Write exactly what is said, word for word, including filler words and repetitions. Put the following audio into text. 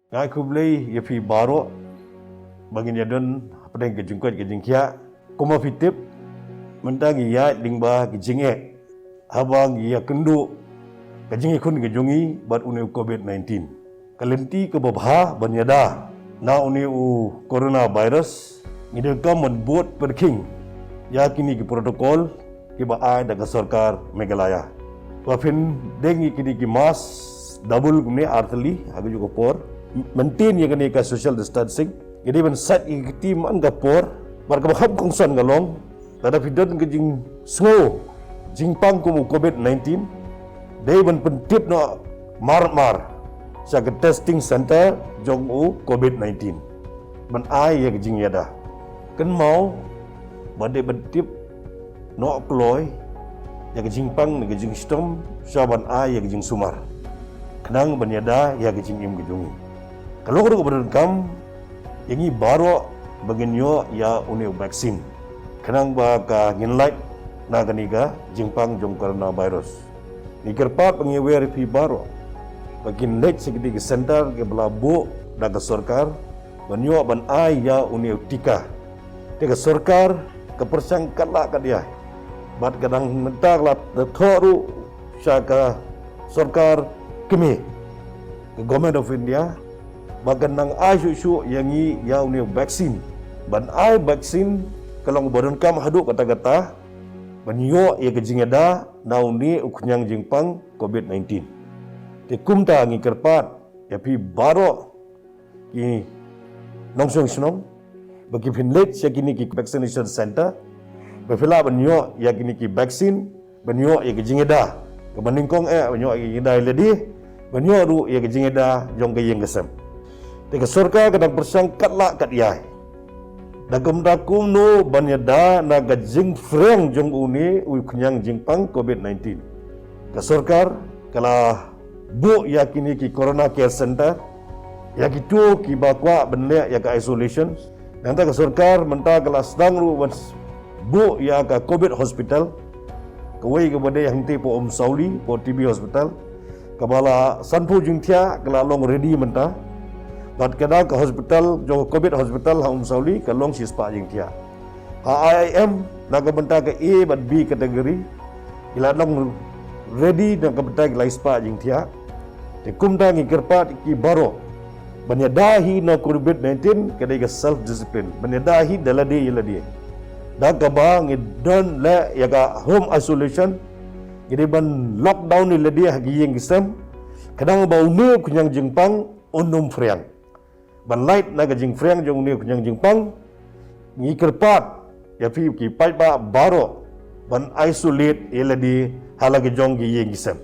Nga ai khublei ïa phi baroh ba ngin ïa don hapdeng ka jingkoit ka jingkhiah. Kumba phi tip, mynta ngi ïaid lyngba ka jingeh haba ngi ïa kynduh ka jingïakhun ka jong ngi bad une u covid nineteen. Ka lynti kaba bha ban ïada na une u coronavirus, ngi donkam ban bud pyrkhing ïa kine ki protocol kiba ai da ka sorkar Meghalaya. Ba phin deng ïa kine ki mask double kumne, ar tylli ha kajuh ka por. Maintain ïa kane ka social distancing. Ngi dei ban sait ïa ka kti man ka por. Bad kaba kham kongsan ka long, lada phi don ka jingsngew jingpang kum u covid nineteen, dei ban pyntip noh mar mar sha ka testing center jong u covid nineteen ban ai ïa ka jingïada. Kynmaw ba dei ban tip noh kloi ïa ka jingpang ne ka jingshitom sha ban ai ïa ka jingsumar, khnang ban ïada ïa ka jingim ka jong ngi. Ka long ruh kaba donkam ïa ngi baroh ba ngin ïoh ïa une u vaccine, khnang ba ka ngin lait na kane ka jingpang jong coronavirus. Ngi kyrpad ba ngi wer ïa phi baroh ba kin leit sha kine ki center kiba la buh da ka sorkar ban ïoh ban ai ïa une u tika. Te ka sorkar ka pyrshang katba lah katba ïai, bad ka dang mynta ka la thoh ruh sha ka sorkar kmie, ka Government of India, ba kan nang ai shuh shuh ïa ngi ïa une u vaccine. Ban ai vaccine ka long ba donkam haduh katta katta ban ïoh ïa ka jingïada na une u khñiang jingpang covid nineteen. Te kumta ngi kyrpad ïa phi baroh ki nongshong shnong ba kin pynleit sha kine ki vaccination center, ba phi lah ban ïoh ïa kine ki vaccine, ban ïoh ïa ka jingïada kaba nyngkong, eh, ban ïoh ïa ka jingïada ïa lade, ban ïoh ruh ïa ka jingïada jong ka ïing ka sem. Te ka sorkar ka dang pyrshang katba lah katba ïai da ka bynta kumno ban ïada na ka jingphriang jong une u khñiang jingpang covid nineteen. Ka sorkar ka la buh ïa kine ki corona care center, ïa kito kiba kwah ban leh ïa ka isolation. Nangta ka sorkar mynta ka la sdang ruh ban buh ïa ka covid hospital, kawei kaba dei hangtei hapoh Umsawli, hapoh T B hospital, kaba la sanphew jingthiah, ka la long ready mynta. Bad ka dang ka hospital jong ka covid hospital ha Umsawli ka long shispah jingthiah. Ha I I M na ka bynta ka A bad B category, ki la long ready na ka bynta ki lai spah jingthiah. Te kumta ngi kyrpad ïa ki baroh ban ïada hi na covid nineteen ka dei ka self discipline, ban ïada hi da lade ïa lade. Da kaba ngi don leh ïa ka home isolation, ngi dei ban lockdown ïa lade ha ki ïing ki sem, khnang ba une u khñiang jingpang un ym phriang. Ban lait na ka jingphriang jong une u khñiang jingpang, ngi kyrpad ïa phi ki paidbah baroh ban isolate ïa lade ha la ki jong ki ïing ki sem.